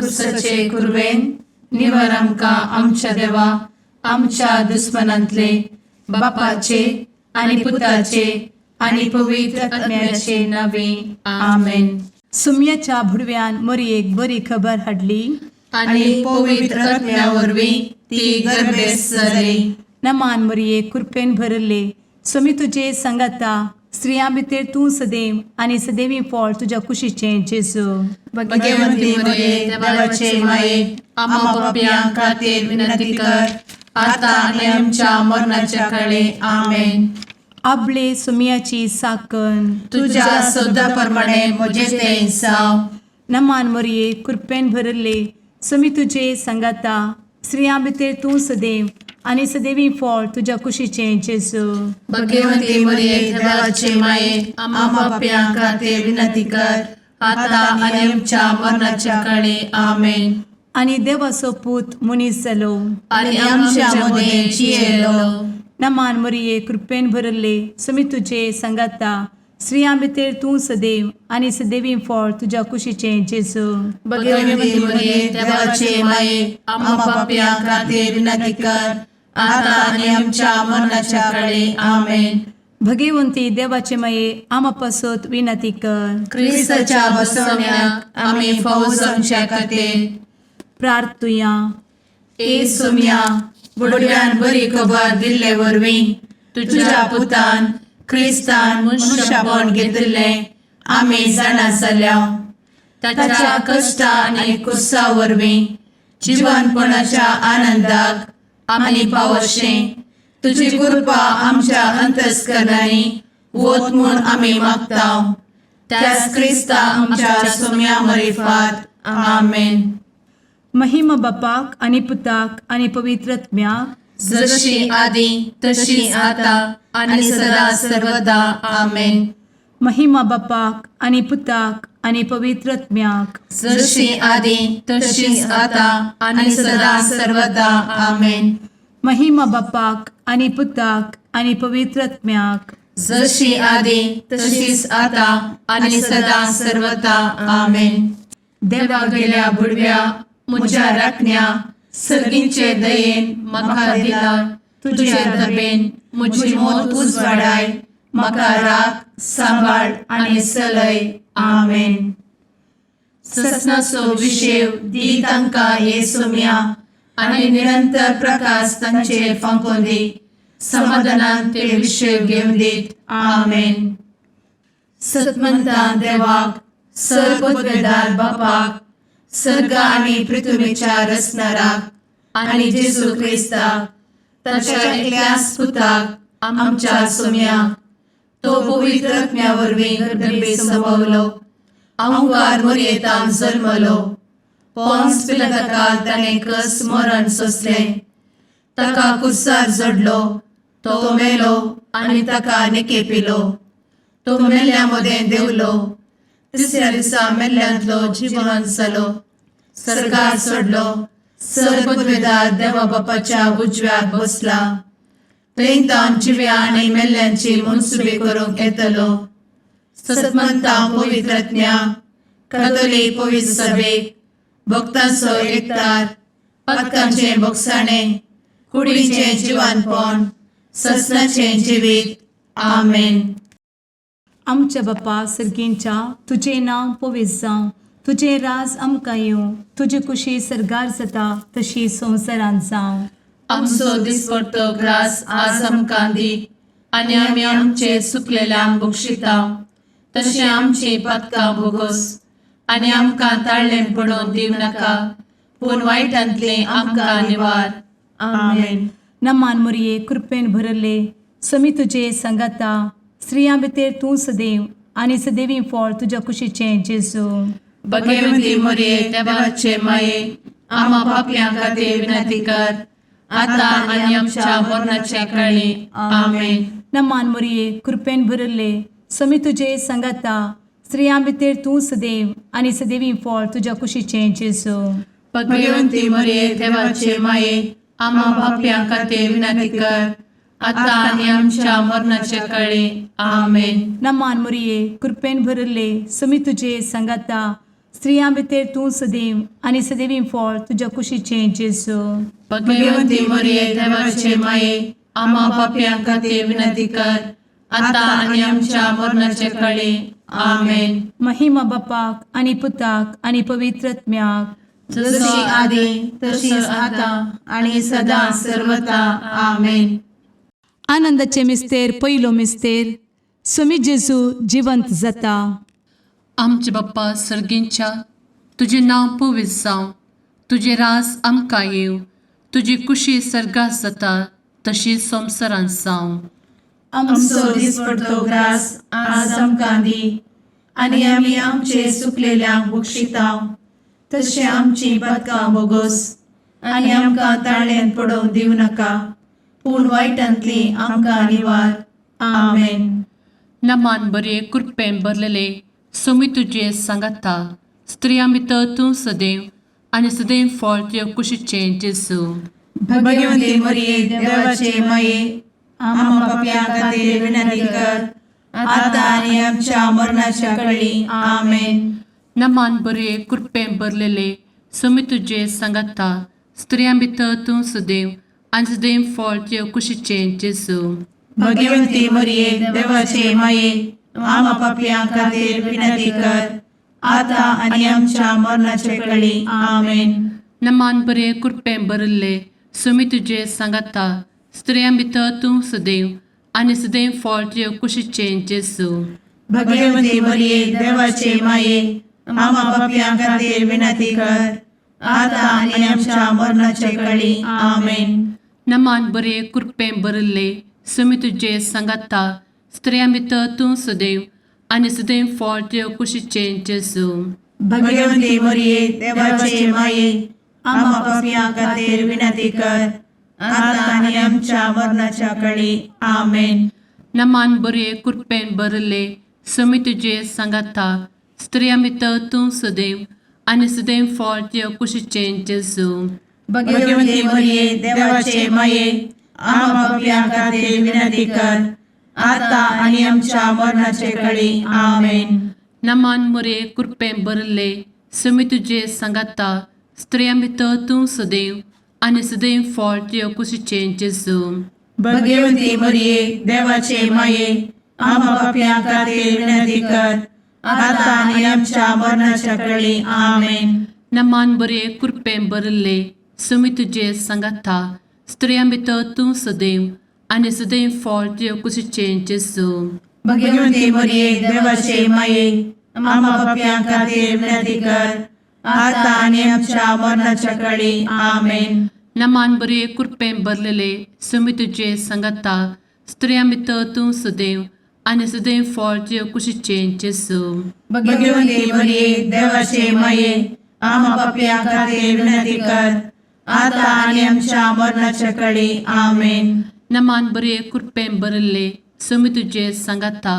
कुर्साचे कुरवेन निवर आमकां आमच्या देवा आमच्या दुस्मनांतले बापाचे आनी पुताचे आनी पवित्र आत्म्याचे नावे आमेन. सुम्याच्या भुडव्यान मोरयेक बरी खबर हाडली. आनी पवित्र आत्म्या वरवीं ती गर्भेस्त जाली. नमान मोरये, कृपेन भरले, स्वामी तुजे सांगाता. स्त्रियां भितर तूं सदैव आनी सदैवी फळ तुज्या कुशीचें जेजू. भगवंती मरिये, देवाचे माये, आम्हा पापयां खातीर विनंती कर, आता आनी आमच्या मरणाच्या काळे. आमेन. आबले सुम्याची साकन. तुझ्या शब्दा प्रमाणे म्हजे ते जावं. नमान मोरये, कृपेन भरले, स्वामी तुजे सांगाता. स्त्रियां भितर तूं सदैव आनी सदैवी फळ तुज्या कुशीचें जेजू. भगवंती मरिये, देवाचे माये, आम्हा पापयां खातीर विनंती कर, आता आनी आमच्या मरणाच्या काळे. आमेन. आनी देवाचो पूत मनीस जालो आनी आमच्या मदें जियेलो. नमान मोरये, कृपेन भरले, स्वामी तुजे सांगाता. स्त्रियां भितर तूं सदैव आनी सदैवी फळ तुज्या कुशीचें जेजू. भगवंती मरिये, देवाचे माये, आम्हा पापयां खातीर विनंती कर, आता आनी आमच्या मरणाच्या काळे. आमेन. भगवंती देवाचे माये, आमा पासत विनंती कर. क्रिस्ताच्या बसवण्याक आमी फावो जावच्या खातीर प्रार्थुया. ए सोम्या, बुडव्यान बरी खबर दिल्ले वरवीं तुझ्या पुतान क्रिस्तान मनुष्यपण घेतिल्लें आमी जाणा जाल्या. ताच्या कश्टा आनी कुर्सा वरवीं जिवनपणाच्या आनंदाक आमी पावशें तुजी कृपा आमच्या अंतस्करणांनी वत म्हूण आमी मागता, त्याच क्रिस्ता आमच्या सोम्या मरिफात. आमेन. महिमा बापाक आनी पुताक आनी पवित्र आत्म्याक. जशी आदी तशी आता आणि सदा सर्वदा. आमेन. महिमा बापाक आनी पुताक आनी पवित्र आत्म्याक. जशी आदी तशीच आता आणि सदा सर्वदा. आमेन. महिमा बापाक आनी पुताक आनी पवित्र आत्म्याक. जशी आदी तशीच आता आणि सदा सर्वदा. आमेन. देवा गेल्या बुडव्या म्हज्या राखण्या, सर्गींचे दयेन म्हाका दिला तुझे दबेन म्हजी मोत उजवाडाय, म्हाका राख, सांबाळ आनी चलय. आमेन. ससनाचो विशेव दी तांकां ये सोम्या आनी निरंतर प्रकाश तांचेर फांकोवन दी. समाधानान ते विशेव घेवन दीत. आमेन. सतमंतान देवाक, सर्वपदवेदार बापाक, सर्ग आनी पृथ्वीच्या रचणाराक आनी जेजू क्रिस्ताक ताच्या एकल्याच पुताक आमच्या सोम्याक, तो पवित्र आत्म्या वरवीं गर्भे संभवलो, अंकार मोरयेतान जल्मलो, पोन्स पिलाताकाल ताणें कस मरण सोंसलें, ताका कुर्सार जडलो, तो मेलो आनी ताका निकेपिलो, तो मेल्ल्या मदें देंवलो, तिसऱ्या दिसा मेल्ल्यांतलो जिवन जालो, सर्गार चडलो, सर्वपदवेदार देवा बापाच्या उजव्याक बसला, थंय तावन जिव्या आनी मेल्ल्यांची मनसुबी करूंक येतलो. सतमंता पवित्र आत्म्या, कातोलीक पवित्र सभेक, भक्तांचो एकतार, पातकांचें भोगसाणें, कुडीचें जिवानपण, ससनाचें जिवीत. आमेन. आमच्या बापा सर्गींच्या, तुजें नांव पवित्र जावं, तुजें राज आमकां येवं, तुजी कुशी सर्गार जाता तशी संवसारांत जावं. आमचो दिसपडतो ग्रास आज आमकां दी आनी आमी आमचे चुकलेल्यांक बक्षिता तशें आमची पातकां भोगोस आनी आमकां ताळ्ळें पडोवन दिवं नाका, पूण वायटांतलें आमकां निवार. आमेन. नमान मोरये, कृपेन भरले, समी तुजे सांगाता. स्त्रियां भितर तूं सदैव आनी सदैवी फळ तुज्या कुशीचें जेजू. भगवती मोरये, देवाचे माये, आम्हा पापयां खातीर विनंती कर, आता आनी आमच्या मरणाच्या काळी. आमेन. नमान मोरये, कृपेन भरले, समी तुजे सांगाता. स्त्रियां भितर तूं सदैव आनी सदैवी फळ तुज्या कुशीचें जेजू. भगवती मोरये, देवाचे माये, आम्हा पापयां खातीर विनंती कर, आता आनी आमच्या मरणाच्या काळी. आमेन. नमान मोरये, कृपेन भरले, समी तुजे सांगाता. स्त्रियां भितर तूं सदैव आनी सदैवी फळ तुज्या कुशीचें जेजू. भगवती मरिये, देवाचे माये, आम्हा पापयां खातीर विनंती कर, आता आनी आमच्या मरणाचे कळे. आमेन. महिमा बापाक आनी पुताक आनी पवित्र आत्म्याक. जशी आदी तशीच आता आणि सदा सर्वता. आमेन. आनंदाचे मिस्तेर, पयलो मिस्तेर, सुमी जेजू जिवंत जाता. आमचे बाप्पा सर्गींच्या, तुजें नांव पवित्र जावं, तुजें रास आमकां येवं, तुजी कुशी सर्गात जाता तशी संवसारांत जावं. आमचो दिसपडतो ग्रास आज आमकां दी आनी आमी आमचे सुकलेल्यांक बक्षितांव तशें आमची पदकां बोगोस आनी आमकां ताळ्यान पडोवंक दिवं नाका, पूण वायटांतली आमकां निवार. आमेन. नमान बरे, कृपेन भरलेले, सोमी तुजे सांगाता, स्त्रियां भितर तूं सदैव आनी सदैव फळ तुजे कुशीचें जेजू. भगवती मरिये, देवाचे माये, आम्हा पापयां खातीर विनंती कर, आता आनी आमच्या मरणाच्या कळी. आमेन. नमान बरे, कृपेन भरलेले, सोमी तुजे सांगाता, स्त्रियां भितर तूं सदैव आनी सदैव फळ तुजे कुशीचें जेजू. भगवती मरिये, देवाचे माये, आम्हा पापयां खातीर विनंती कर, आता आनी आमच्या मरणाचे कळी. आमेन. नमान बरे, कृपेन भरिल्ले, सुमी तुजे सांगाता, स्त्रियां भितर तूं सदैव आनी सदैव फळ तुजे कुशीचें जेजू. भगवती मरिये, देवाचे माये, आम्हा पापयां खातीर विनंती कर, आता आनी आमच्या मरणाचे कळी. आमेन. नमान बरे, कृपेन भरिल्ले, सुमी तुजे सांगाता, स्त्रियां भितर तूं सदैव आनी सदैव फळ तुजे कुशीचें जेजू. भगवती मरिये, देवाचे माये, आम्हा पापयां खातीर विनंती कर, आता आनी आमच्या मरणाच्या कळी. आमेन. नमान बरे, कृपेन भरिल्ले, सुमी तुजे सांगाता, स्त्रियां भितर तूं सदैव आनी सदैव फळ तुजे कुशीचें जेजू. भगवती मरिये, देवाचे माये, आम्हा पापयां खातीर विनंती कर, आता आनी आमच्या मरणाचे कळी. आमेन. नमान मुरे, कृपेन भरिल्ले, सुमी तुजे सांगाता, स्त्रियां भितर तूं सदैव आनी सदैव फळ तुजे कुशीचें जेजू. भगवती मरिये, देवाचे माये, आम्हा पापयां खातीर विनंती कर, आता आनी आमच्या मरणाच्या कळी. आमेन. नमान बरे, कृपेन भरिल्ले, सुमी तुजे सांगाता, स्त्रियां भितर तूं सदैव आनी सदैव फळ तुजे कुशीचें जेजू. भगवती मरिये, देवाचे माये, आम्हा पापयां खातीर विनंती कर, आता आनी आमच्या मरणाच्या कळी. आमेन. नमान बरे, कृपेन भरलेले, सुमी तुजे सांगाता, स्त्रियां भितर तूं सदैव आनी सदैव फळ तुजे कुशीचें जेजू. भगवती मरिये, देवाचे माये, आम्हा पापयां खातीर विनंती कर, आता आनी आमच्या मरणाच्या कळी. आमेन. नमान बरे, कृपेन भरिल्ले, सुमी तुजे सांगाता,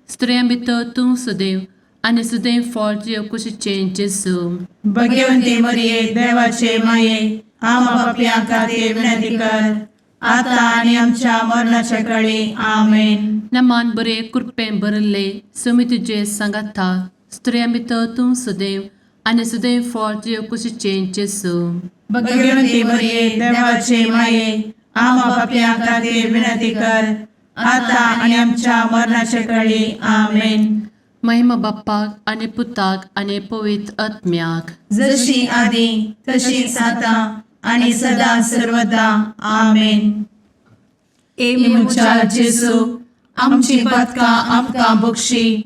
स्त्रियां भितर तूं सदैव आनी सदैव फळ तुजे कुशीचें जेजू. भगवती मरिये, देवाचे माये, आम्हा पापयां खातीर विनंती कर, आता आनी आमच्या मरणाच्या कळी. आमेन. नमान बरे, कृपेन भरिल्ले, सुमी तुजे सांगाता, स्त्रियां भितर तूं सदैव आनी सदैव फळ तुजे कुशीचें जेजू. भगवती मरिये, देवाचे माये, आम्हा पापयां खातीर विनंती कर, आता आनी आमच्या मरणाच्या कळी. आमेन. महिमा बाप्पाक आनी पुताक आनी पवित्र आत्म्याक. जशी आदी तशीच आता आणि सदा सर्वदा. आमेन. ए म्हज्या जेजू, आमची पदकां आमकां बक्षी,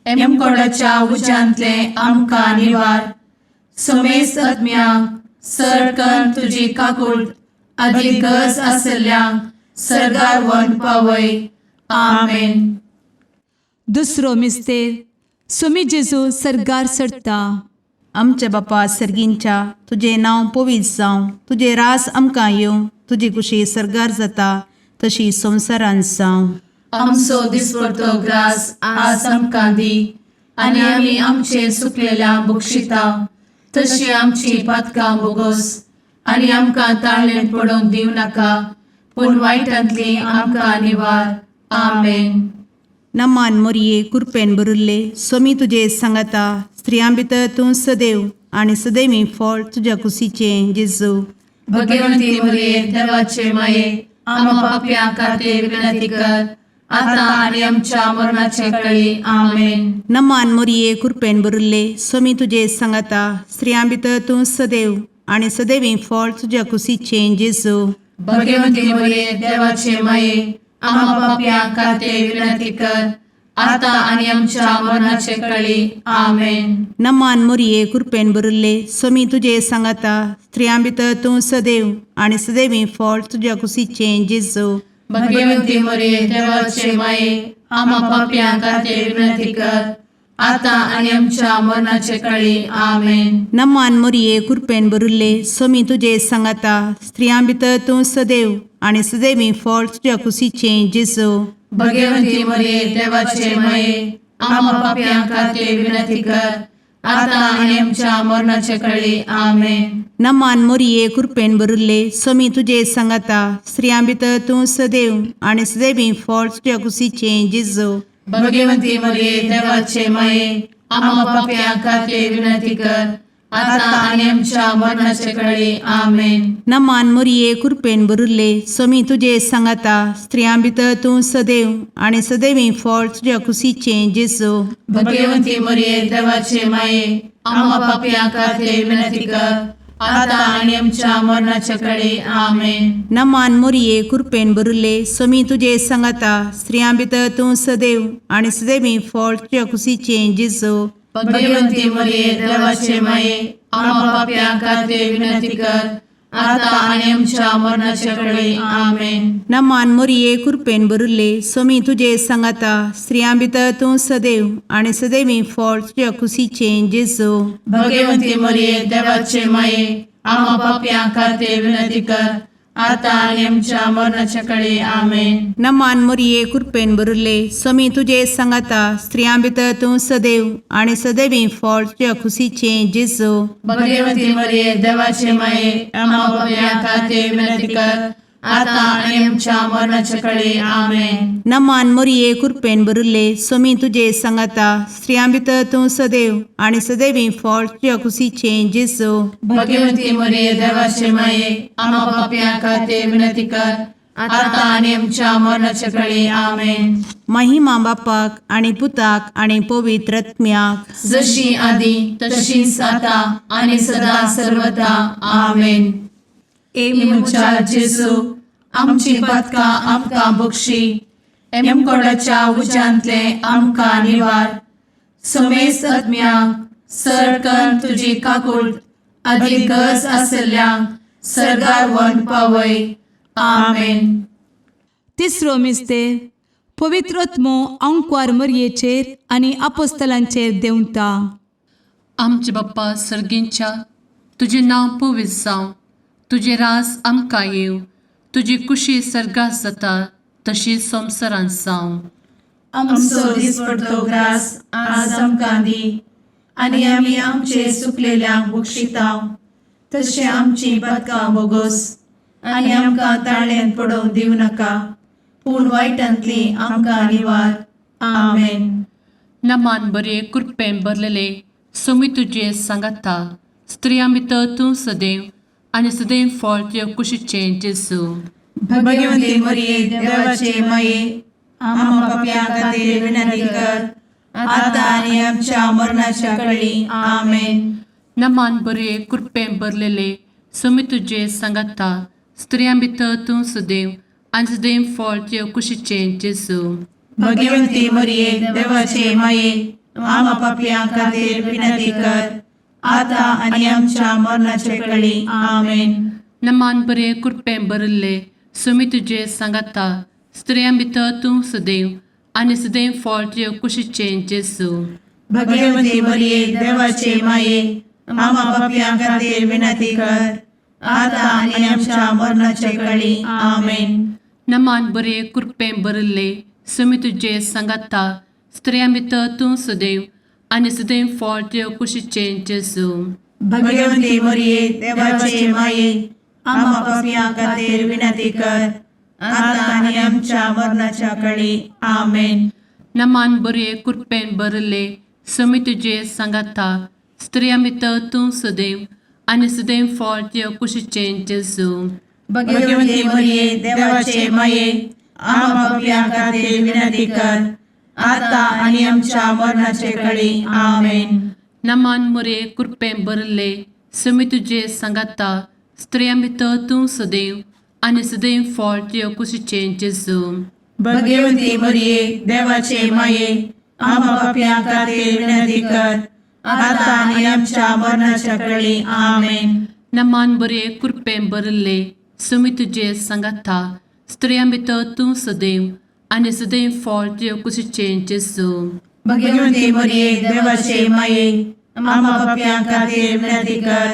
एमकोडाच्या उज्यांतले आमकां निवार, समेस्त आत्म्यांक सरकन तुजी काकूळ आदी गरज आसल्ल्यांक सर्गार व्हरून पावय. आमेन. दुसरो मिस्तेर, सुमी जेजू सर्गार चडटा. आमच्या बापा सर्गींच्या, तुजें नांव पवित्र जावं, तुजें रास आमकां येवं, तुजी कुशी सर्गार जाता तशी संवसारांत जावं. आमचो दिसपडतो ग्रास आज आमकां दी आनी आमी आमचे सुकलेल्या बक्षिता तशी आमची पातकां बोगोस आनी आमकां ताळ्ळें पडोवंक दिवं नाका, पूण वायटांतली आमकां निवार. आमेन. नमान मोरये कुरपेन बरुल्ले सोमी तुजे सांगाता स्त्रियां भितर तूं सदैव आनी सदैवी फळ तुज्या कुशीचें जेजू. भगवंती मरिये देवाचे माये, आम्हा पापयां खातीर विनंती कर, आता आणि आमच्या मरणाचे कळी. आमेन. नमान मोरये कुरपेन बरुल्ले सोमी तुजे सांगाता स्त्रियां भितर तूं सदैव आनी सदैवी फळ तुज्या कुशीचें जेजू. भगवंती मरिये देवाचे माये, आम्हा पापयां खातीर विनंती कर, आता आणि आमच्या मरणाचे कळी. आमेन. नमान मोरये कुरपेन बरुल्ले सोमी तुजे सांगाता स्त्रियां भितर तूं सदैव आनी सदैवी फळ तुज्या कुशीचें जेजू. भगवंती मरिये देवाचे माये, आम्हा पापयां खातीर विनंती कर, आता आणि आमच्या मरणाचे कळी. आमेन. नमान मोरये कुरपेन बरुल्ले सोमी तुजे सांगाता स्त्रियां भितर तूं सदैव आनी सदैवी फळ तुज्या कुशीचें जेजू. भगवंती मरिये देवाचे माये, आम्हा पापयां खातीर विनंती कर, आता आणि आमच्या मरणाचे कळी. आमेन. नमान मोरये कुरपेन बरुल्ले सोमी तुजे सांगाता स्त्रियां भितर तूं सदैव आनी सदैवी फळ तुज्या कुशीचें जेजू. भगवंती मरिये देवाचे माये, आम्हा पापयां खातीर विनंती कर, आता आणि आमच्या मरणाचे कळी. आमेन. नमान मोरये कुरपेन बरुल्ले सोमी तुजे सांगाता स्त्रियां भितर तूं सदैव आनी सदैवी फळ तुज्या कुशीचें जेजू. भगवंती मरिये देवाचे माये, आम्हा पापयां खातीर विनंती कर, आता आणि आमच्या मरणाच्या कळी. आमेन. नमान मोरये कुरपेन बरुल्ले सोमी तुजे सांगाता स्त्रियां भितर तूं सदैव आनी सदैवी फळ तुज्या कुशीचें जेजू. भगवंती मरिये देवाचे माये, आम्हा पापयां खातीर विनंती कर, आता आणि आमच्या मरणाच्या कळी. आमेन. नमान मोरये कुरपेन बरुल्ले सोमी तुजे सांगाता स्त्रियां भितर तूं सदैव आनी सदैवी फळ तुज्या कुशीचें जेजू. भगवंती मरिये देवाचे माये, आम्हा पापयां खातीर विनंती कर, आता आणि आमच्या मरणाच्या कळी. आमेन. नमान मोरये कुरपेन बरुल्ले सोमी तुजे सांगाता स्त्रियां भितर तूं सदैव आनी सदैवी फळ तुज्या कुशीचें जेजू. भगवंती मरिये देवाचे माये, आम्हा पापयां खातीर विनंती कर, आता आणि आमच्या मरणाच्या कळी. आमेन. नमान मोरये कुरपेन बरुल्ले सोमी तुजे सांगाता स्त्रियां भितर तूं सदैव आनी सदैवी फळ तुज्या कुशीचें जेजू. भगवंती मरिये देवाचे माये, आम्हा पापयां खातीर विनंती कर, आता आणि आमच्या मरणाच्या कळी. आमेन. महिमा बापाक आनी पुताक आनी पवित्र आत्म्याक. जशी आदी तशीच आता आणि सदा सर्वदा. आमेन. ए म्हज्या जेजू, आमची पातकां आमकां बक्षी, एमकोडाच्या उज्यांतले आमकां निवार, समेस्त आत्म्यांक सरकन तुजी काकूट आदी गरज आसल्ल्यांक सर्गार व्हरून पावय. आमेन. तिसरो मिस्तेर पवित्र आत्मो आंकवार मरयेचेर आनी आपोस्तलांचेर देंवता. आमचे बाप्पा सर्गींच्या, तुजें नांव पवित्र जावं, तुजें राज आमकां येवं, तुजी कुशी सर्गात जाता तशी संवसारांत जावं. आमचो दिसपडतो ग्रास आज आमकां दी, आनी आमी आमचे सुकलेल्यांक बक्षितांव, तशें आमची पातकां बोगोस, आनी आमकां ताळ्यांत पडोवंक दिवं नाका, पूण वायटांतली आमकां निवार. आमेन. नमान बरे कृपेन भरलेले सोमी तुजे सांगाता, स्त्रियां भितर तूं सदैव आनी सदैव फळ तुज्या कुशीचें जेजू. भगवंती मरिये देवाचे माये, आम्हा पापयां खातीर विनंती कर, आता आणि आमच्या मरणाच्या कळी. आमेन. नमान बरे कृपेन भरलेले सोमी तुजे सांगाता, स्त्रियां भितर तूं सदैव आनी सदैव फळ तुज्या कुशीचें जेजू. भगवंती मरिये देवाचे माये, आम्हा पापयां खातीर विनंती कर, आता आणि आमच्या मरणाच्या कळी. आमेन. नमान बरे कृपेन भरिल्ले सोमी तुजे सांगाता, स्त्रियां भितर तूं सदैव आनी सदैव फळ तुज्या कुशीचें जेजू. भगवंती मरिये देवाचे माये, आम्हा पापयां खातीर विनंती कर, आता आणि आमच्या मरणाच्या कळी. आमेन. नमान बरे कृपेन भरिल्ले सोमी तुजे सांगाता, स्त्रियां भितर तूं सदैव आनी सदैव फळ तुज्या कुशीचें जेजू. भगवंती मरिये देवाचे माये, आम्हा पापयां खातीर विनंती कर, आता आणि आमच्या मरणाच्या कळी. आमेन. नमान बरये कृपेन भरले समी तुजे सांगाता स्त्रियां भितर तूं सदैव आनी सदैव फळ तुज्या कुशीचें जेजू. भगवती मरिये, देवाचे माये, आम्हा पापयां खातीर विनंती कर, आता आनी आमच्या मरणाचे कळी. आमेन. नमान मुरे कृपेन भरले समी तुजे सांगाता स्त्रियां भितर तूं सदैव आनी सदैव फळ तुज्या कुशीचें जेजू. भगवती मरिये, देवाचे माये, आम्हा पापयां खातीर विनंती कर, आता आनी आमच्या मरणाच्या कळी. आमेन. नमान बरे कृपेन भरले समी तुजे सांगाता स्त्रियां भितर तूं सदैव आनी सदैव फळ तुज्या कुशीचें जेजू. भगवती मरिये, देवाचे माये, आम्हा पापयां खातीर विनंती कर,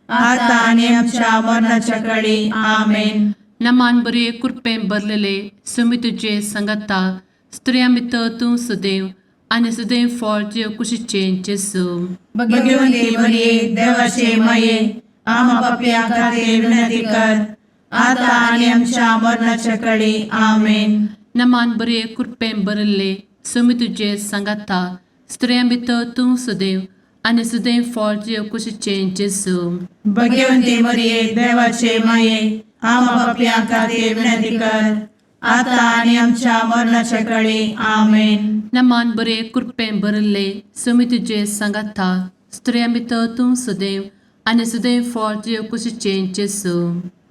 आता आनी आमच्या मरणाच्या कळी. आमेन. नमान बरे कृपेन भरलेले समी तुजे सांगाता स्त्रियां भितर तूं सदैव आनी सदैव फळ तुज्या कुशीचें जेजू. भगवती मरिये, देवाचे माये, आम्हा पापयां खातीर विनंती कर, आता आनी आमच्या मरणाच्या कळी. आमेन. नमान बरे कृपेन भरले समी तुजे सांगाता स्त्रियां भितर तूं सदैव आनी सदैव फळ तुज्या कुशीचें जेजू. भगवती मरिये, देवाचे माये, आम्हा पापयां खातीर विनंती कर, आता आनी आमच्या मरणाच्या कळी. आमेन. नमान बरे कृपेन भरले समी तुजे सांगाता स्त्रियां भितर तूं सदैव आनी सदैव फळ तुज्या कुशीचें जेजू.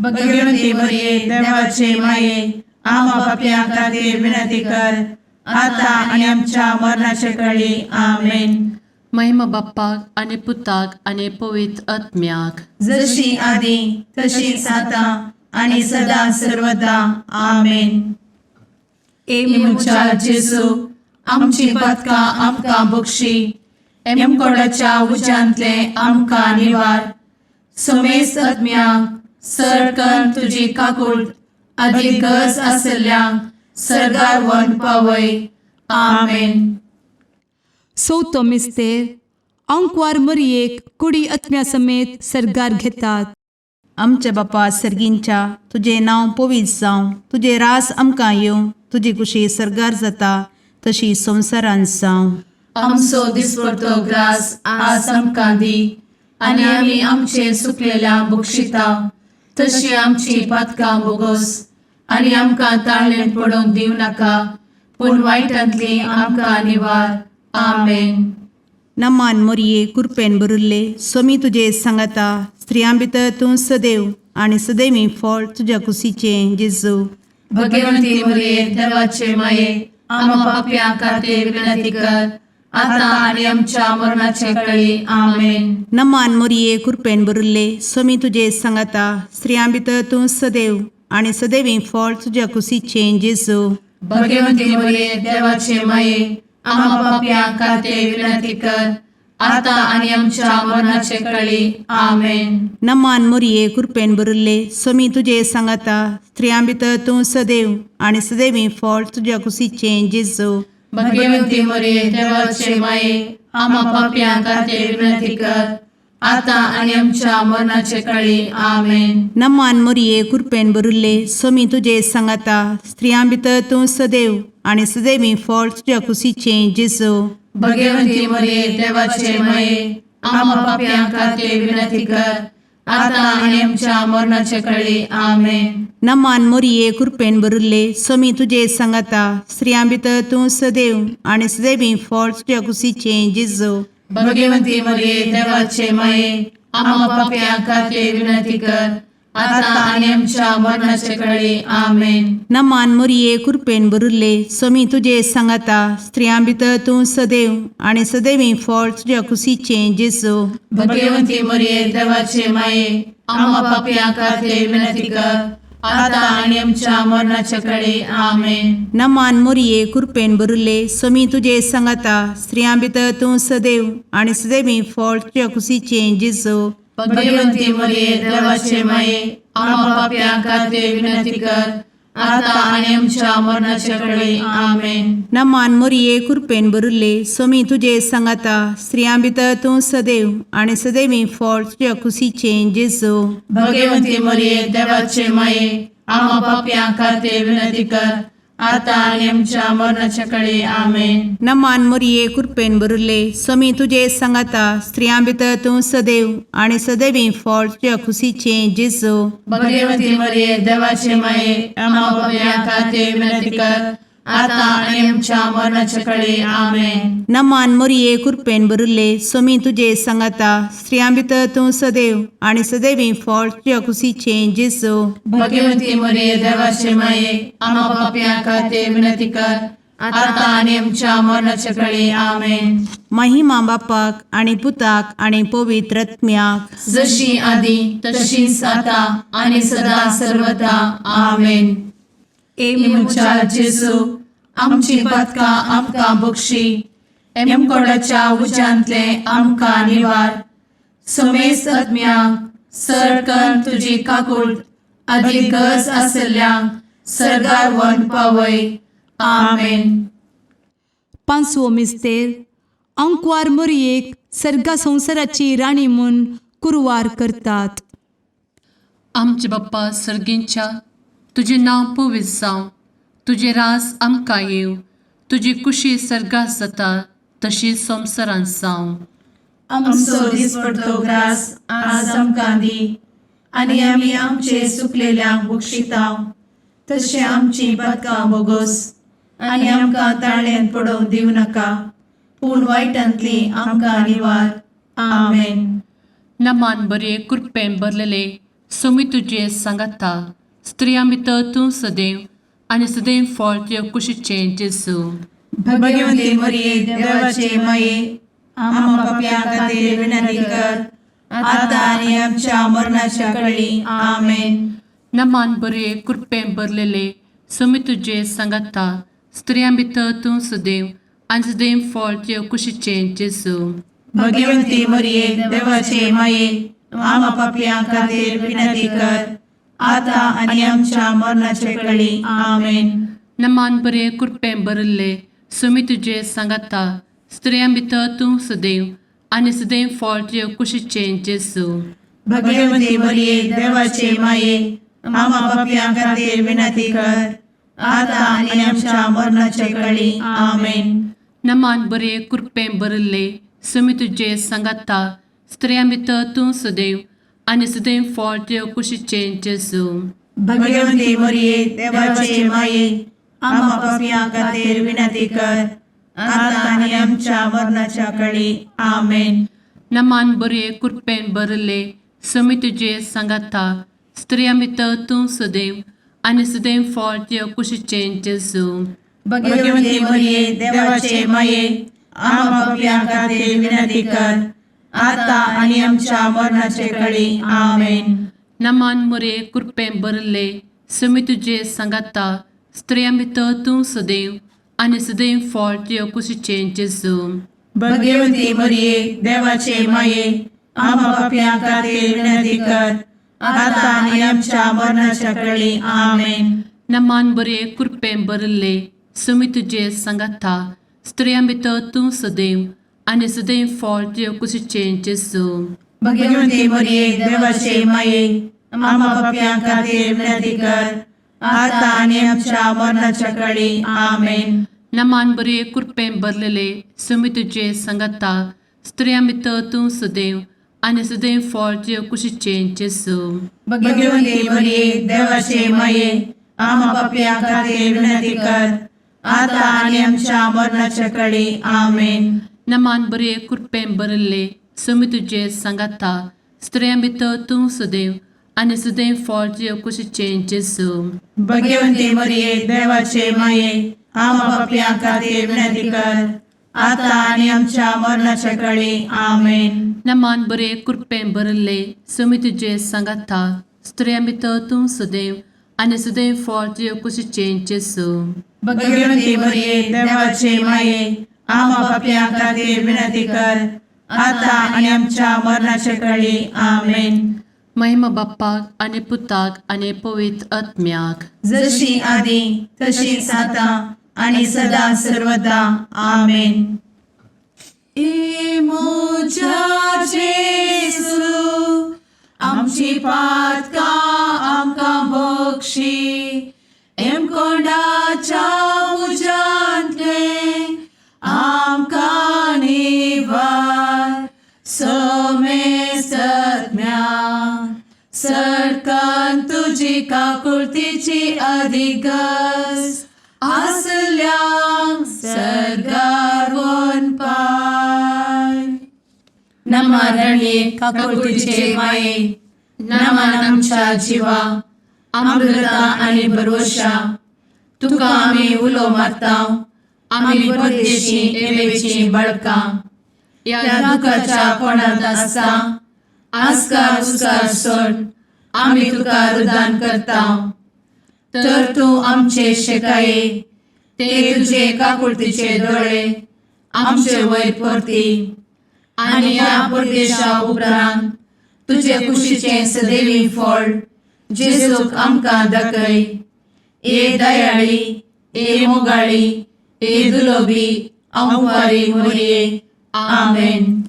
भगवती मरिये, देवाचे माये, आम्हा पापयां खातीर विनंती कर, आता आनी आमच्या मरणाच्या कळी. आमेन. महिमा बाप्पाक आनी पुताक आनी पवित्र आत्म्याक. जशी आदी तशीच आता आणि सदा सर्वदा. आमेन. ए म्हज्या जेजू, आमची पातकां आमकां बक्षी, एमकोडाच्या उज्यांतले आमकां निवार, समेस्त आत्म्यांक सरकन तुजी काकूळ आदी गरज आसल्ल्यांक सर्गार व्हरून पावय. आमेन. चवथो मिस्तेर आंकवार मरियेक कुडी आत्म्या समेत सर्गार घेतात. आमच्या बापा सर्गींच्या, तुजें नांव पवित्र जावं, तुजें रास आमकां येवं, तुजी कुशी सर्गार जाता तशी संवसारांत जावं. आमचो दिसपडतो ग्रास आज आमकां दी आनी आमी आमचे सुकलेल्या बक्षिता तशी आमची पातकां बोगोस आनी आमकां ताळणेंत पडोवंक दिवं नाका, पूण वायटांतली आमकां निवार. आमेन. नमान मोरये, कुरपेन भरिल्ले, सोमी तुजे सांगाता, स्त्रियां भितर तूं सदैव आनी सदैवी फळ तुज्या कुशीचें जेजू. भगवंती मरिये, देवाचे माये, आम्हा पापयां खातीर विनंती कर, आता आनी आमच्या मरणाचे कळी. आमेन. नमान मोरये, कुरपेन भरिल्ले, सोमी तुजे सांगाता, स्त्रियां भितर तूं सदैव आनी सदैवी फळ तुज्या कुशीचें जेजू. भगवंती मरिये, देवाचे माये, आम्हा पापयां खातीर विनंती कर, आता आनी आमच्या मरणाचे कळी. आमेन. नमान मोरये, कुरपेन भरिल्ले, सोमी तुजे सांगाता, स्त्रियां भितर तूं सदैव आनी सदैवी फळ तुज्या कुशीचें जेजू. भगवंती मरिये, देवाचे माये, आम्हा पापयां खातीर विनंती कर, आता आनी आमच्या मरणाचे कळी. आमेन. नमान मोरये, कुरपेन भरिल्ले, सोमी तुजे सांगाता, स्त्रियां भितर तूं सदैव आनी सदैवी फळ तुज्या कुशीचें जेजू. भगवंती मरिये, देवाचे माये, आम्हा पापयां खातीर विनंती कर, आता आनी आमच्या मरणाचे कळी. आमेन. नमान मोरये, कुरपेन भरिल्ले, सोमी तुजे सांगाता, स्त्रियां भितर तूं सदैव आनी सदैवी फळ तुज्या कुशीचें जेजू. भगवंती मरिये, देवाचे माये, आम्हा पापयां खातीर विनंती कर, आता आनी आमच्या मरणाचे कळी. आमेन. नमान मोरये, कुरपेन भरिल्ले, सोमी तुजे सांगाता, स्त्रियां भितर तूं सदैव आनी सदैवी फळ तुज्या कुशीचें जेजू. भगवंती मरिये, देवाचे माये, आम्हा पापयां खातीर विनंती कर, आता आनी आमच्या मरणाचे कळी. आमेन. नमान मोरये, कुरपेन भरिल्ले, सोमी तुजे सांगाता, स्त्रियां भितर तूं सदैव आनी सदैवी फळ तुज्या कुशीचें जेजू. भगवंती मरिये, देवाचे माये, आम्हा पापयां खातीर विनंती कर, आता आनी आमच्या मरणाचे कळी. आमेन. नमान मोरये, कुरपेन भरिल्ले, सोमी तुजे सांगाता, स्त्रियां भितर तूं सदैव आनी सदैवी फळ तुज्या कुशीचें जेजू. भगवंती मरिये, देवाचे माये, आम्हा पापयां खातीर विनंती कर, आतां आनी आमच्या मरणाच्या कडे आमेन. नमान मोरये कृपेन भरिल्ले, स्वामी तुजे सांगाता, स्त्रियां भितर तूं सदैव आनी सदैवी फळ तुज्या खुशीचें जेजू. भगवती मरिये, देवाचे माये, आम्हा पापयां खातीर विनंती कर, आतां आनी आमच्या मरणाच्या कडे आमेन. नमान मोरये कृपेन भरिल्ले, स्वामी तुजे सांगाता, स्त्रियां भितर तूं सदैव आनी सदैवी फळ तुज्या खुशीचें जेजू. भगवती मरिये, देवाचे माये, आम्हा पापयां खातीर विनंती कर, आतां आनी आमच्या मरणाच्या कडे आमेन. महिमा बापाक आनी पुताक आनी पवित्र आत्म्याक. जशी आदी तशीच आता आणि सदा सर्वदा आमेन. ए म्हज्या जेजू, आमची पातकां आमकां बक्षी, एमकोडाच्या उज्यांतले आमकां निवार, समेस्त आत्म्यांक सरकन तुजी काकूळ आदी गरज आसल्ल्यांक सर्गार व्हरून पावय. आमेन. पांचवो मिस्तेर, आंकवार मोरयेक सर्गा संवसाराची राणी म्हूण कुरवार करतात. आमचे बाप्पा सर्गींच्या, तुजें नांव पवित्र जावं, तुजें रास आमकां येवं, तुजी कुशी सर्गात जाता तशी संवसारांत जावं. आमचो दिसपडतो ग्रास आज आमकां दी, आनी आमी आमचे सुकलेल्यांक बक्षितांव, तशें आमची पातकां बोगोस, आनी आमकां ताळ्यान पडोवंक दिवं नाका, पूण वायटांतली आमकां निवार. आमेन. नमान बरे कृपेन भरलेले, स्वामी तुजें सांगाता, स्त्रियां भितर तूं सदैव आनी सदैव फळ तुज्या कुशीचें जेजू. भगवती मरिये, देवाचे माये, आम्हा पापयां खातीर विनंती कर, आतां आनी आमच्या मरणाच्या कळी. आमेन. नमान बरे कृपेन भरलेले, स्वामी तुजें सांगाता, स्त्रियां भितर तूं सदैव आनी सदैव फळ तुज्या कुशीचें जेजू. भगवती मरिये, देवाचे माये, आम्हा पापयां खातीर विनंती कर, आतां आनी आमच्या मरणाचे कळी. आमेन. नमान बरे कृपेन भरिल्ले, स्वामी तुजें सांगाता, स्त्रियां भितर तूं सदैव आनी सदैव फळ तुज्या कुशीचें जेजू. भगवती मरिये, देवाचे माये, आम्हा पापयां खातीर विनंती कर, आतां आनी आमच्या मरणाचे कळी. आमेन. नमान बरे कृपेन भरिल्ले, स्वामी तुजें सांगाता, स्त्रियां भितर तूं सदैव आनी सदैव फळ तुज्या कुशीचें जेजू. भगवती मरिये, देवाचे माये, आम्हा पापयां खातीर विनंती कर, आतां आनी आमच्या मरणाच्या कळी. आमेन. नमान बरे कृपेन भरिल्ले, स्वामी तुजें सांगाता, स्त्रियां भितर तूं सदैव आनी सदैव फळ तुज्या कुशीचें जेजू. भगवती मरिये, देवाचे माये, आम्हा पापयां खातीर विनंती कर, आतां आनी आमच्या मरणाचे कळी. आमेन. नमान मोरे कृपेन भरिल्ले, स्वामी तुजें सांगाता, स्त्रियां भितर तूं सदैव आनी सदैव फळ तुज्या कुशीचें जेजू. भगवती मरिये, देवाचे माये, आम्हा पापयां खातीर विनंती कर, आतां आनी आमच्या मरणाच्या कळी. आमेन. नमान बरे कृपेन भरिल्ले, स्वामी तुजें सांगाता, स्त्रियां भितर तूं सदैव आनी सदैव फळ तुज्या कुशीचें जेजू. भगवती मरिये, देवाचे माये, आम्हा पापयां खातीर विनंती कर, आतां आनी आमच्या मरणाच्या कळी. आमेन. नमान बरे कृपेन भरलेले, स्वामी तुजें सांगाता, स्त्रियां भितर तूं सदैव आनी सदैव फळ तुज्या कुशीचें जेजू. भगवती मरिये, देवाचे माये, आम्हा पापयां खातीर विनंती कर, आतां आनी आमच्या मरणाच्या कळी. आमेन. नमान बरे कृपेन भरिल्ले, स्वामी तुजें सांगाता, स्त्रियां भितर तूं सदैव आनी सदैव फळ तुज्या कुशीचें जेजू. भगवती मरिये, देवाचे माये, आम्हा पापयां खातीर विनंती कर, आतां आनी आमच्या मरणाच्या कळी. आमेन. नमान बरे कृपेन भरिल्ले, स्वामी तुजें सांगाता, स्त्रियां भितर तूं सदैव आनी सदैव फळ तुज्या कुशीचें जेजू. भगवती मरिये, देवाचे माये, आम्हा पापयां खातीर विनंती कर, आतां आनी आमच्या मरणाच्या कळी. आमेन. महिमा बाप्पाक आनी पुताक आनी पवित्र आत्म्याक. जशी आदी तशीच आता आणि सदा सर्वदा. आमेन. ए म्हज्या जेजू, आमची पातकां आमकां बक्षी, हेमकोंडाच्या उज्यांतले आमकां निवार समेस्तज्ञा सरकान तुजी काकुळतीची अधिगस आसल्यांक सरगार पाय नमरणे काकुळतीचे माये नमन आमच्या जिवा अमृता आनी भरवशा तुका आमी उलो मारता आमी परदेशी एवेची बळकां ह्या दुखाच्या कोणांत आसता आस्कार उस्कार सोड आमी तुका रुदान करता तर तूं आमचे शेकाये ते तुजे काकुळतीचे दोळे आमचे वयर परती आनी ह्या परदेशा उपरांत तुजे कुशीचें सदैवी फळ जेजूक आमकां दाखय. ए दयाळी, ए मोगाळी, ए दुलोबी अंवारी मोरये. आमेन.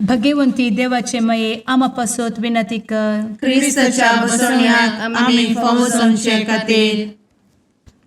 भगवंती देवाचे मये आमा पासत विनंती कर. क्रिस्ताच्या बसवण्याक आमी फावो जावचे खातीर.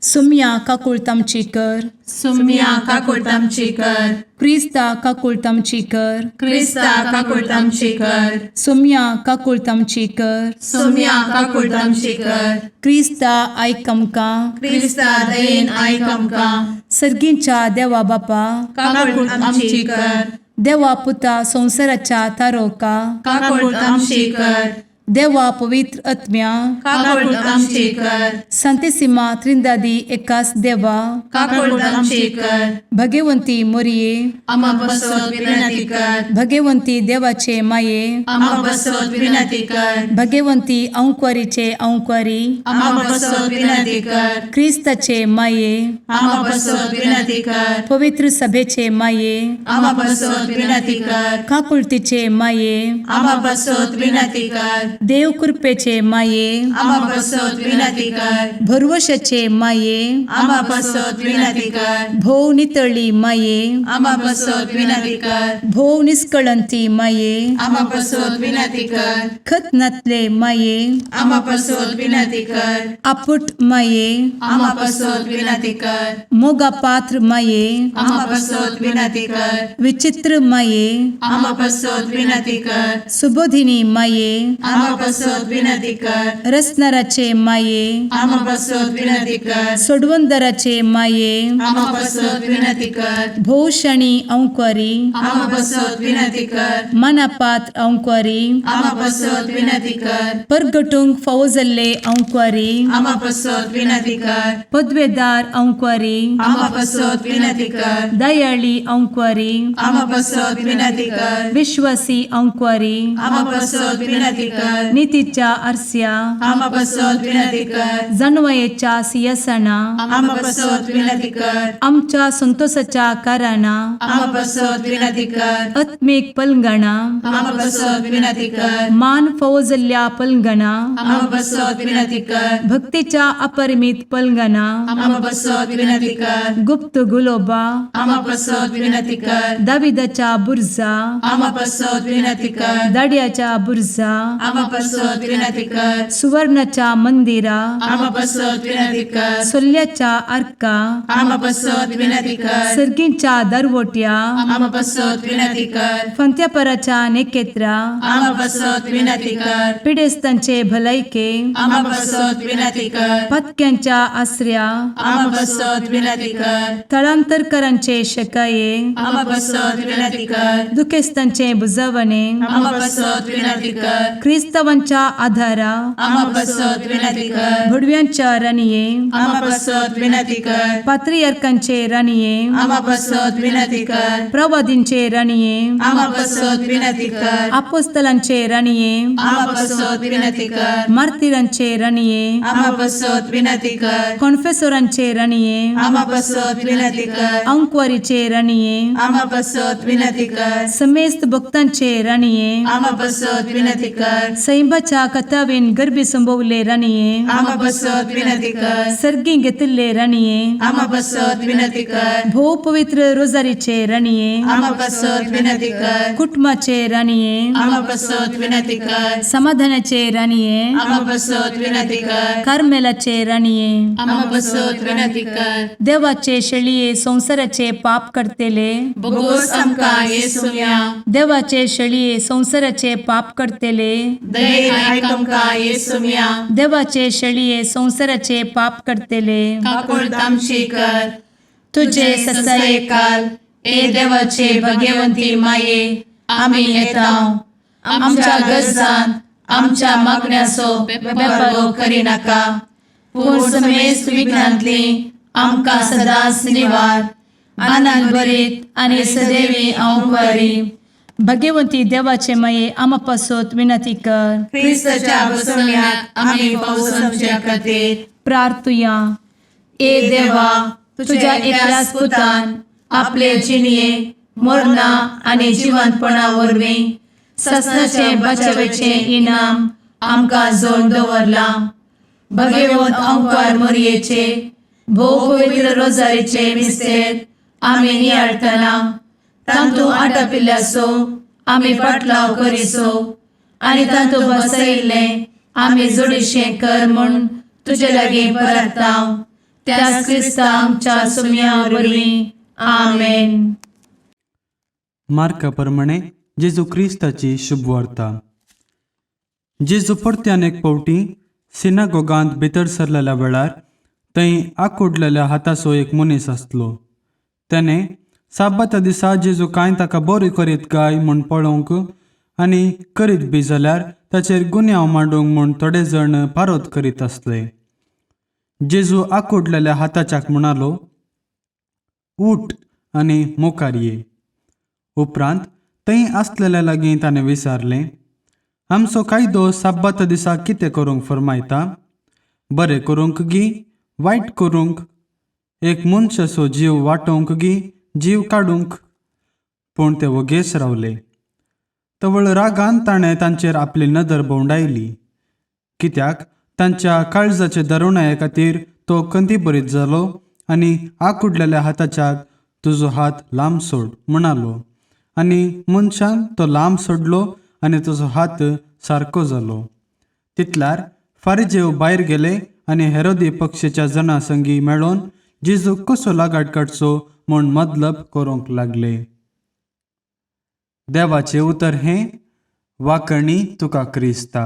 सुम्या काकुळत आमची कर. सुम्या काकुळट आमची कर. क्रिस्ता काकुळत आमची कर. क्रिस्ता काकुळट आमची कर. सुम्या काकुळत आमची कर. सुम्या काकुळट आमची कर. क्रिस्ता आयक आमकां. क्रिस्ता दयेन आयक आमकां. सर्गींच्या देवा बापा, काकुळट आमची कर. देवा पुता संवसाराच्या तारोका, काकुळट आमची कर. देवा पवित्र आत्म्या, काकुळट आमची कर. संतेसिमा त्रिंदादी एकास देवा, काकुळट आमची कर. भगवंती मोरये, आमा बसत विनंती कर. भगवंती देवाचे माये, आमा बसत विनंती कर. भगवंती अंक्वारीचे अंक्वारी, आमा बसत विनंती कर. क्रिस्ताचे माये, आमा बसत विनंती कर. पवित्र सभेचे माये, आमा बसत विनंती कर. काकुळतीचे माये, आमा बसत विनंती कर. देव कृपेचे माये, आमा बसत विनंती कर. भरवशाचे माये, आमा बसत विनंती कर. भोव नितळी माये, आमा बसत विनंती कर. भोव निष्कळंती माये, आमा बसत विनंती कर. खत नातले माये, आमा बसत विनंती कर. आपुट माये, आमा बसत विनंती कर. मोगा पात्र माये, आमा बसत विनंती कर. विचित्र माये, आमा बसत विनंती कर. सुबोधिनी माये, आमा बसत विनंती कर. रसनाराचे माये, आमा बसत विनंती कर. सोडवंदराचे माये, आमा बसत विनंती कर. भोवशणी अंक्वारी, आमा बसत विनंती कर. मनापात्र अंक्वारी, आमा बसत विनंती कर. परगटूंक फावो जाल्ले अंक्वारी, आमा बसत विनंती कर. पदवेदार अंक्वारी, आमा बसत विनंती कर. दयाळी अंक्वारी, आमा बसत विनंती कर. विश्वासी अंक्वारी, आमा बसत विनंती कर. नितीच्या आरस्या, आमा बसत विनंती कर. जानवयेच्या सियासना, आमा बसत विनंती कर. आमच्या संतोषाच्या कारणा, आमा बसत विनंती कर. आत्मीक पलंगणा, आमा बसत विनंती कर. मान फावो जाल्ल्या पलंगणा, आमा बसत विनंती कर. भक्तीच्या अपरिमित पलंगणा, आमा बसत विनंती कर. गुप्त गुलोबा, आमा बसत विनंती कर. दाविदाच्या बुर्जा, आमा बसत विनंती कर. दाड्याच्या बुर्जा, आमा बसत विनंती कर. सुवर्णाच्या मंदिरा, आमा बसत विनंती कर. सोल्ल्याच्या आर्का, आमा बसत विनंती कर. सर्गींच्या दरवट्या, आमा बसत विनंती कर. फंत्यापराच्या नेकेत्रा, आमा बसत विनंती कर. पिडेस्तांचे भलायके, आमा बसत विनंती कर. पत्क्यांच्या आसऱ्या, आमा बसत विनंती कर. थळांतरकरांचे शकाये, आमा बसत विनंती कर. दुखेस्तांचे बुजवणे, आमा बसत विनंती कर. क्रिस्तावांच्या आधारा, आमा बसत विनंती कर. भुडव्यांच्या राणये, आमा बसत विनंती कर. पात्रियर्कांचे राणये, आमा बसत विनंती कर. प्रवादींचे राणये, आमा बसत विनंती कर. आपोस्तलांचे राणये, आमा बसत विनंती कर. मार्तिरांचे राणये, आमा बसत विनंती कर. कॉन्फेसोरांचे राणये, आमा बसत विनंती कर. अंक्वारीचे राणये, आमा बसत विनंती कर. समेस्त भक्तांचे राणये, आमा बसत विनंती कर. सैंबाच्या कथावेन गर्भी संभवले राणये आमा बसत विनंती कर. सर्गी घेतिल्ले राणये आमा बसत विनंती कर. भोव पवित्र रोजारीचे राणये आमा बसत विनंती कर. कुटुंबाचे राणये आमा बसत विनंती कर. समाधानाचे राणये आमा बसत विनंती कर. कार्मेलाचे राणये आमा बसत विनंती कर. देवाचे शेळये संवसाराचे पाप करतेले बोगोस आमकां येसुम्या. देवाचे शेळये संवसाराचे पाप करतेले दयेन आयक आमकां येसुम्या. देवाचे शेळये संवसाराचे पाप करतेले काकुळट आमची कर. तुझे ससायेकाल ए देवाचे भगवंती माये आमी येता आमच्या गरजान आमच्या मागण्याचो बेपर्वो करिनाका, पूण समेस्त विघ्नांतली आमकां सदांच निवार. आनंद भरीत आनी सदैवी हांव भगवंती देवाचे माये आमा पासत विनंती कर. क्रिस्ताच्या बसवण्यात आमी पावसाच्या खातीर प्रार्थुया. ए देवा, तुझ्या एकल्याच पुतान आपले जिणये मरणा आनी जिवंतपणा वरवीं ससनाचे बचावेचे इनाम आमकां जोड दवरलां. भगवंत अंकार मोरयेचे भोव पवित्र रोजारीचे मिस्तेर आमी नियाळटना तांतू आटापिल्ल्याचो आमी पाटलाव करिसो आनी तांतू बसयिल्लें आमी जोडीशें कर म्हूण तुजे लागीं परताव त्याच क्रिस्ता आमच्या सुम्या वरवीं. आमेन. मार्का प्रमाणे जेजू क्रिस्ताची शुभवार्ता. जेजू परत्यान एक फावटी सिनागोगांत भितर सरलेल्या वेळार थंय आकुडलेल्या हाताचो एक मनीस आसलो. तेणें साबाता दिसा जेजू कांय ताका बरो करीत काय म्हूण पळोवंक आनी करीत बी जाल्यार ताचेर गुन्यांव मांडूंक म्हूण थोडे जाण पारोत करीत आसले. जेजू आकुडलेल्या हाताच्याक म्हणालो, उठ आनी मुखार ये. उपरांत थंय आसलेल्या लागीं ताणें विचारलें, आमचो कायदो साबाता दिसा कितें करूंक फर्मायता, बरें करूंक गी वायट करूंक, एक मनशाचो जीव वाटोवंक गी जीव काडूंक? पूण ते वोगेच रावले. तवळ रागान ताणें तांचेर आपली नदर भोंवडायली, कित्याक तांच्या काळजाचे दरुणाये खातीर तो कंदी बरीत जालो आनी आकुडलेल्या हाताच्याक तुजो हात लांब सोड म्हणालो. आनी मनशान तो लांब सोडलो आनी तुजो हात सारको जालो. तितल्यार फारिजेव भायर गेले आनी हेरोदी पक्षेच्या जणां संगी मेळोन जेजूक कसो लागाट काडचो म्हूण मतलब करूंक लागले. देवाचें उतर हें. वाकणी तुका क्रिस्ता.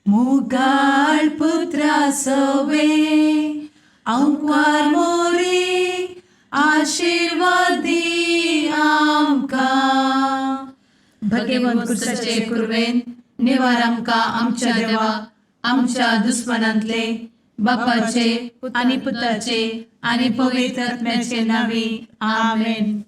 मुगाळ पुत्रा सवे अंकार मोरी आशीर्वादी आमकां. भगवंत कुर्साचे कुर्वेन निवार आमकां आमच्या देवा आमच्या दुस्मनांतले बापाचे आनी पुताचे आनी पवित्र आत्म्याचे नांवी. आमेन.